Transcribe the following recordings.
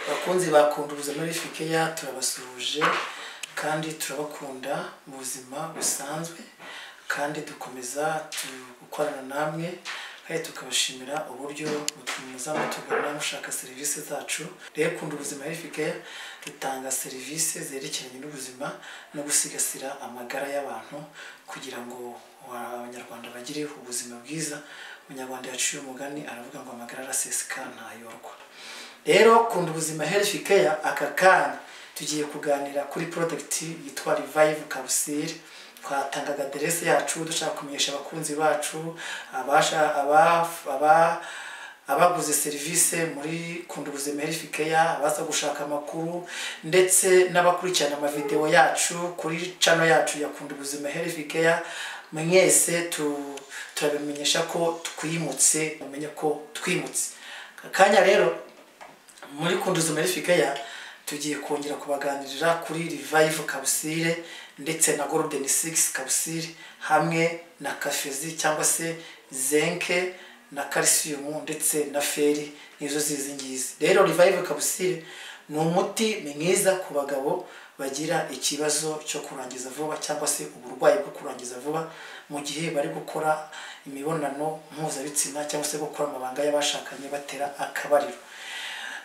Bakunzi bakunda ubuzima Health Care, turabasuhuje kandi turabakunda mu buzima busanzwe, kandi dukomeza gukorana namwe kandi tukabashimira uburyo muza mutugana mushaka serivisi zacu. Rero Kunda Ubuzima Health Care dutanga serivisi zerekeranye n'ubuzima no gusigasira amagara y'abantu kugira ngo Abanyarwanda bagire ubuzima bwiza. Umunyarwanda yaciye umugani aravuga ngo amagara araseseka ntayorwa. Rero Kunda Ubuzima Health Care aka kanya tugiye kuganira kuri product yitwa Revive Capsule. Twatangaga aderese yacu dushaka kumenyesha abakunzi bacu abaguze serivisi muri Kunda Ubuzima Health Care, abaza gushaka amakuru ndetse n'abakurikirana amavideo yacu kuri channel yacu ya Kunda Ubuzima Health Care. Mwese turabamenyesha ko twimutse, mumenye ko twimutse. Akanya rero muri Kunda Ubuzima Health Care tugiye kongera kubaganirira kuri Revive Capsule ndetse na Golden 6 Capsule hamwe na kafezi cyangwa se zinc na calcium ndetse na feri, nizo zizi ngizi. Rero Revive Capsule ni umuti mwiza ku bagabo bagira ikibazo cyo kurangiza vuba cyangwa se uburwayi bwo kurangiza vuba mu gihe bari gukora imibonano mpuzabitsina cyangwa se gukora amabanga y'abashakanye batera akabariro.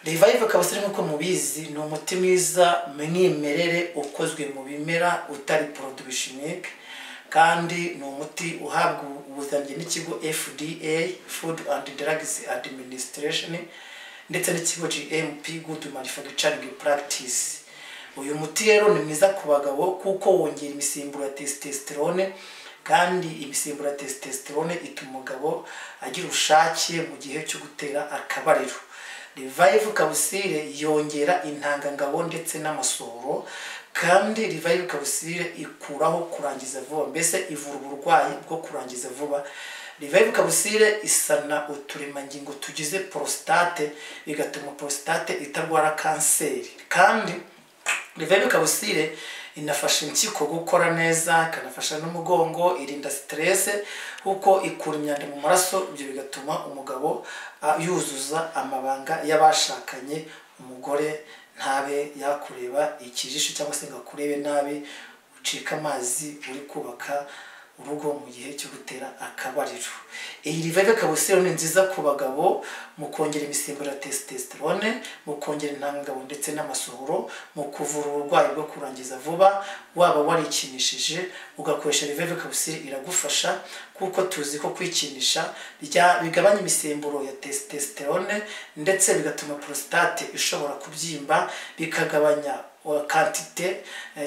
Revive Capsule nk'uko mubizi ni umuti mwiza mwimerere ukozwe mu bimera utari produit chimique, kandi ni umuti uhabwa ubuziranenge n'ikigo FDA, Food and Drugs Administration, ndetse n'ikigo GMP, Good Manufacturing Practice. Uyu muti rero ni mwiza ku bagabo kuko wongera imisemburo ya testosterone, kandi imisemburo ya testosterone ituma umugabo agira ubushake mu gihe cyo gutera akabariro. Revive Capsule yongera intangangabo ndetse n'amasohoro, kandi Revive Capsule ikuraho kurangiza vuba, mbese ivura uburwayi bwo kurangiza vuba. Revive Capsule isana uturemangingo tugize prostate, bigatuma prostate itarwara kanseri. Kandi Revive Capsule inafasha impyiko gukora neza, ikanafasha n'umugongo, irinda stress kuko ikura imyanda mu maraso, ibyo bigatuma umugabo yuzuza amabanga y'abashakanye, umugore ntabe yakureba ikijisho cyangwa se ngo akurebe nabi, ucika amazi uri kubaka urugo mu gihe cyo gutera akabariro. Iyi Revive Capsule ni nziza ku bagabo mu kongera imisemburo ya testosterone, mu kongera intangangabo ndetse n'amasohoro, mu kuvura uburwayi bwo kurangiza vuba. Waba warikinishije ugakoresha Revive Capsule iragufasha, kuko tuzi ko kwikinisha bigabanya imisemburo ya testosterone ndetse bigatuma prostate ishobora kubyimba, bikagabanya quantité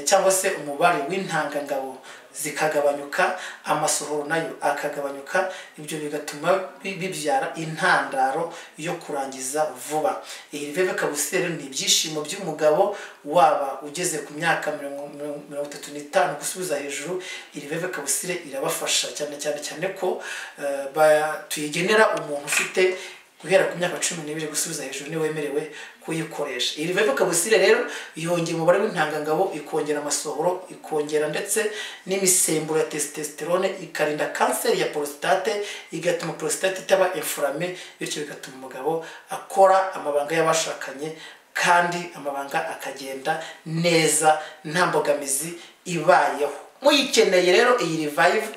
cyangwa se umubare w'intangangabo zikagabanyuka, amasohoro nayo akagabanyuka, ibyo bigatuma bibyara intandaro yo kurangiza vuba. Iyi Revive Capsule ni ibyishimo by'umugabo waba ugeze ku myaka 35 gusubiza hejuru. Iyi Revive Capsule irabafasha cyane cyane cyane ko tuyigenera umuntu ufite guhera ku myaka 12 gusubiza hejuru ni wemerewe kuyikoresha. Iyi Revive Capsule rero yongera umubare w'intangangabo, ikongera amasohoro, ikongera ndetse n'imisemburo ya testosterone, ikarinda kanseri ya prostate, igatuma prostate itaba inflammée, bityo bigatuma umugabo akora amabanga y'abashakanye kandi amabanga akagenda neza nta mbogamizi ibayeho. Muyikeneye rero iyi Revive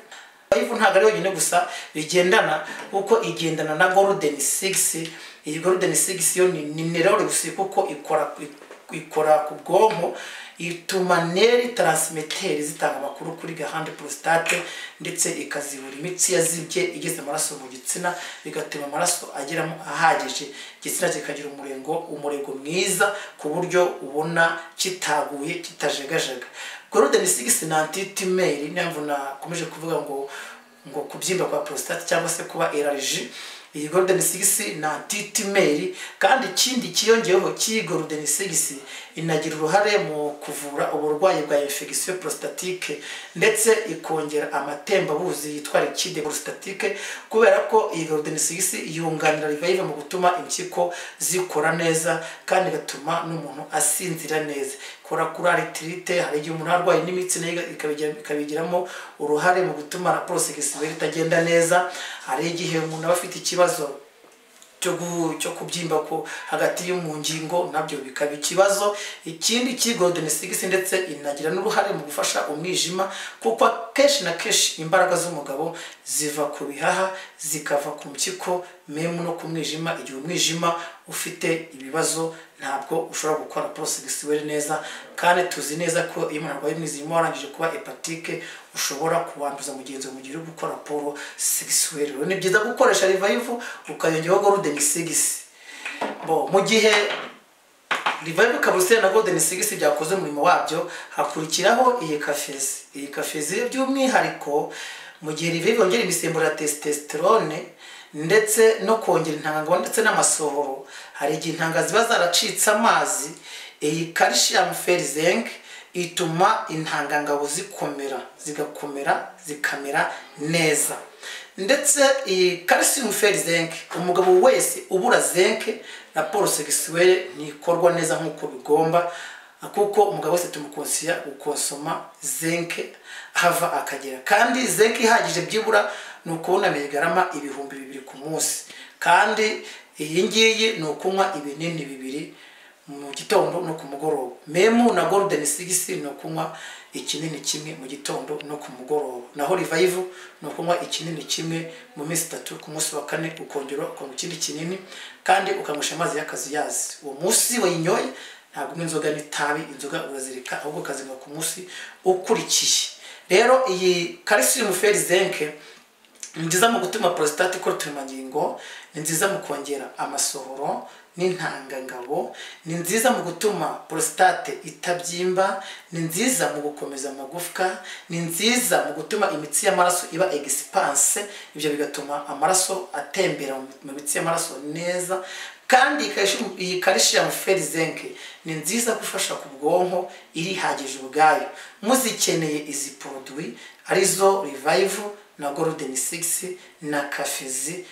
ntabwo ari yonyine gusa bigendana, kuko igendana na Golden 6. Iyi Golden 6 yo ni mineral gusa kuko ikora ku bwonko, ituma nerf transmitter zitanga amakuru kuri gahanda prostate ndetse ikazibura imitsi yazibye igeze amaraso mu gitsina, bigatuma amaraso ageramo ahagije, igitsina kikagira umurego mwiza ku buryo ubona kitaguye kitajegajega. Golden 6 na anti-tumor, niyo nakomeje kuvuga ngo kubyimba kwa prostate cyangwa se kuba allergie. Iyi Golden 6 na anti-tumor, kandi ikindi kiyongeyeho cy'iyi Golden 6 inagira uruhare mu kuvura uburwayi bwa infection prostatique ndetse ikongera amatembabuzi yitwa liquide prostatique, kubera ko iyi Golden 6 yunganira Revive mu gutuma impyiko zikora neza kandi igatuma n'umuntu asinzira neza. Ikora kuri arthrite, hari igihe umuntu arwaye n'imitsi nayo ikabigiramo uruhare mu gutuma rapport sexuelle itagenda neza. Hari igihe umuntu aba afite ikibazo cyo kubyimba ko hagati yo mu ngingo, nabyo bikaba ikibazo. Ikindi ki Golden Six ndetse inagira n'uruhare mu gufasha umwijima, kuko kenshi na kenshi imbaraga z'umugabo ziva ku bihaha, zikava ku mpyiko, même no ku mwijima. Igihe umwijima ufite ibibazo, ntabwo ushobora gukora rapport sexuelle neza. Kandi tuzi neza ko iyo umuntu arwaye umwijima warangije kuba hépatique, ushobora kuwanduza mugenzi wawe mu gihe uri gukora rapport sexuelle. Rero ni byiza gukoresha Revive ukayongeraho Golden Six. Bo mu gihe Revive Kabusire na Golden Six byakoze umurimo wabyo, hakurikiraho iyi Kafezi. Iyi Kafezi by'umwihariko, mu gihe Revive yongera imisemburo ya testosterone ndetse no kongera intangangabo ndetse n'amasohoro, hari igihe intanga ziba zaracitse amazi. Iyi calcium fer, zinc ituma intangangabo zikomera, zigakomera, zikamera neza. Ndetse iyi calcium fer, zinc, umugabo wese ubura zinc, rapport sexuelle ntikorwa neza nk'uko bigomba, kuko umugabo wese tumukonsiya gukonsoma zinc hava akagera. Kandi zinc ihagije byibura ni ukubona miligarama 2000 ku munsi. Kandi iyi ngiyi ni ukunywa ibinini bibiri mu gitondo no ku mugoroba. Même na Golden Six ni ukunywa ikinini kimwe mu gitondo no ku mugoroba. Naho Revive ni ukunywa ikinini kimwe mu minsi 3, ku munsi wa kane ukongera ukanywa ikindi kinini, kandi ukanywesha amazi y'akazuyazi. Uwo munsi wayinyoye ntabwo unywa inzoga n'itabi, inzoga urazireka, ahubwo ukazinywa ku munsi ukurikiye. Rero iyi calcium fer, zinc ni nziza mu gutuma prostate ikora uturemangingo, ni nziza mu kongera amasohoro n'intangangabo, ni nziza mu gutuma prostate itabyimba, ni nziza mu gukomeza amagufwa, ni nziza mu gutuma imitsi y'amaraso iba expanse, ibyo bigatuma amaraso atembera mu mitsi y'amaraso neza. Kandi iyi calcium fer, zinc ni nziza gufasha ku bwonko, irihagije ubwayo. Muzikeneye izi produit, arizo Revive na Golden Six na Kafezi.